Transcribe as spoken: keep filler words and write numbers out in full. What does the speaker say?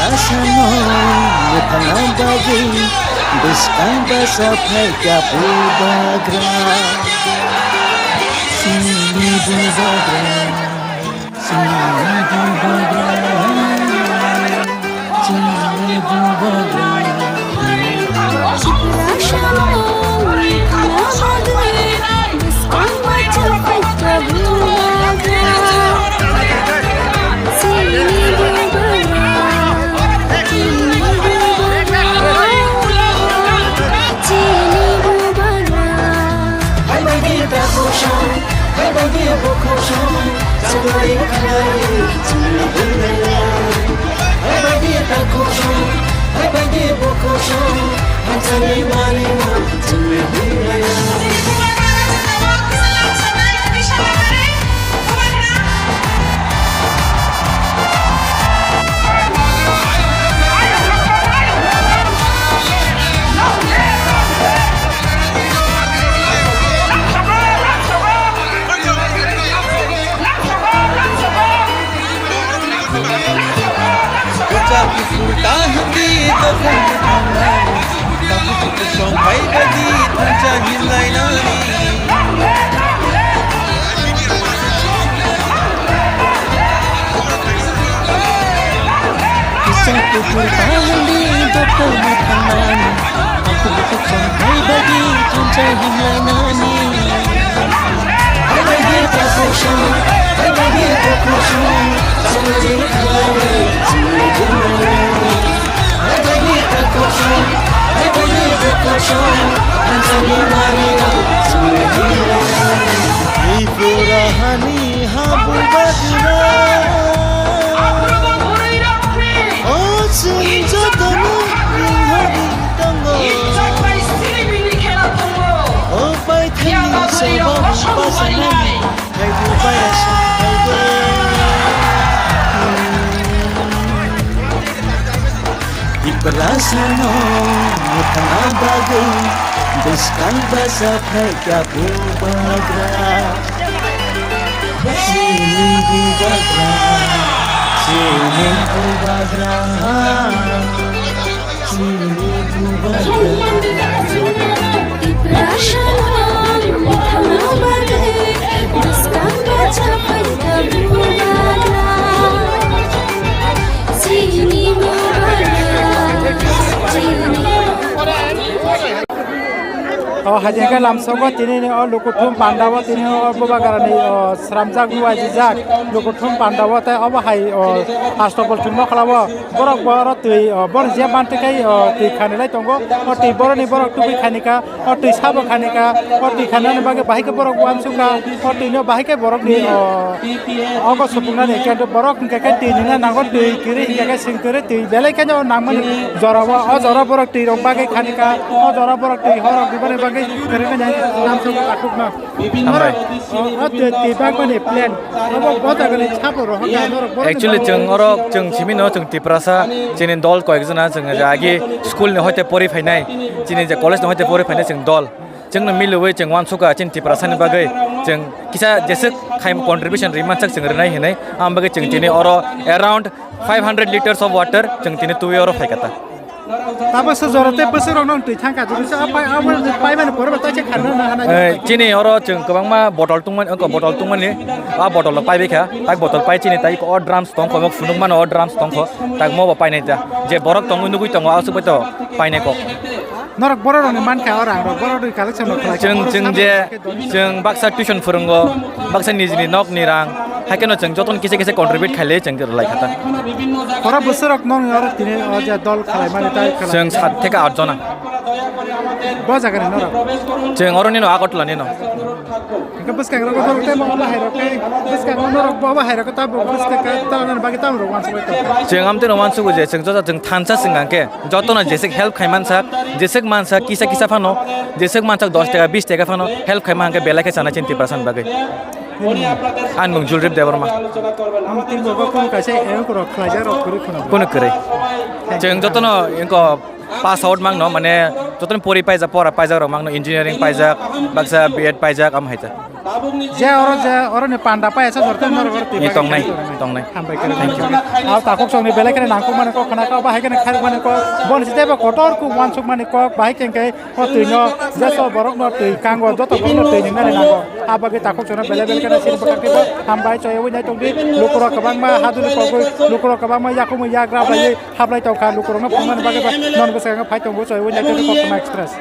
Asano mwthangna bagwi bwskang basa phaikha bubagra. Chini bubagra, chini bubagra, chini bubagra. Kwchak kuphur ta hwnwi dophang bwthangnai, takhuk kusong bai badi thansa hinlainani. Kwchak kuphur ta hwnwi dophang bwthangnai. Tripura hani habu bajra. O chwng jotono ringhori tongo. O paithakni sobam pasanani, kaibu pairasa kaibo. Tiprasano mwthangna bagwi bwskang basa phaikha bubagra. Chini bubagra, chini bubagra, chini bubagra. O hai hwnkhe lamsogo tini o lukuthum pandao tini o bubagrani o sramjak nuaijijak lukuthum pandao tei obo hai o astopol chwngno khlao borok bo oro twi o borok je mantwi khai o twi khanilai tongo o twi boroni borok tubui khanika o twi sabo khanika o twi khanani bagwi bahai khe borok uansukha o twino bahai khe borokni o ogo supuknani khe borok hwnkhe khe twi nina nango twi kwrwi hwnkhe khe sing kwrwi twi belai kheno nangmani jorao o jorao borok twi rok bagwi khanika o jorao borok twi horok rwbani bagwi kwrwngmani lamsogo takhukno. Hambai. O, o twi, twi bagmani plan. Obo bo jagani sabo rohorkha norok borok. Actually, chwng oro chwng simi no chwng Tiprasa chini dol koyek jona chwng agi school ni hoite pori phainai chini je college ni hoite pori phainai chwng dol. Chwngno milwi chwng uansukha chini Tiprasani bagwi chwng kisa jeswk khai contribution rwmansak chwng rwnai hinwi. Ang bagwi chwng tini oro around five hundred liters of water chwng tini twi oro phaikha ta. Tabo se jora tei bwswk rok nang twi thangkha jodi se apai abo paimani pore ba taisa kharna na hana. Eh, chini oro chwng kwbangma bottle tungmani, wngkha bottle tungmani, a bottle rok paibai kha, tak bottle pai chini tai o drums tongkho, phunukmano o drums tongkho, tak mo bo painai ta. Je borok tongwi nugwi tongo aswk bai to painai kok. Norok borok rokni mankha o rang rok, borok rokni collection rok khlai kha. Chwng, chwng je, chwng baksa tuition phwrwngo, baksa nijini nokni rang, hai kheno chwng jotono kisa kisa contribute khaile chwng rwlai kha ta. Pora bwswk rok nokni oro tini o je dol khlai mani tai khlai. Chwng sat theke at jona. Bo jaga ni norok? Chwng oro nino Agartala nino. Hingke bwskang rok norok tei bo bahai rok tei bwskang rok norok bo bahai rok ta bo bwskang ka ta nang bagwi tam rok wansuk bai tong. Chwng amtwi rok wansuk je chwng joto chwng thansa swng hwnkhe jotono jeswk help khai mansa, jeswk mansa kisa kisa phano, jeswk mansa dos taka bis taka phano help khai man hwnkhe belai khe sana chini Tiprasani bagwi. Ani mung Julrip Debbarma. Amtwi bo bo kono kaisa erok rok khlaijak rok kwrwi khwna. Kono kwrwi. Chwng jotono engko pass out mangno, mane jotoni pori paijak, pora paijak rok mangno, engineering paijak, baksa B Ed paijak, am haita. Je oro je oro ni panda pa esa jorte norok oro twi Ni bagwi tongnai, kaitor nai. Tongnai. Hambai khe. Thank you. Aw takhuk songni belai kheno nangkukmani kok khna kha, bahai kheno khairokmani kok. Bon sitebo kotor ku wansukmani kok, bahai khe khe o twi no jeso borok no twi kango, joto borok no twi ningnani nango. Abagwi takhuk songno belai belai kheno sini bwkhak twibo hambai choyawi nai tongdi. Lukurok kwbangma haduni kogwi, lukurok kwbangma yakungwi yagra baiwi hablai tongkha, lukurokno phunukmani bagwi ba non bwskango phai tongo choyawi nai tongdi Koktwma Express.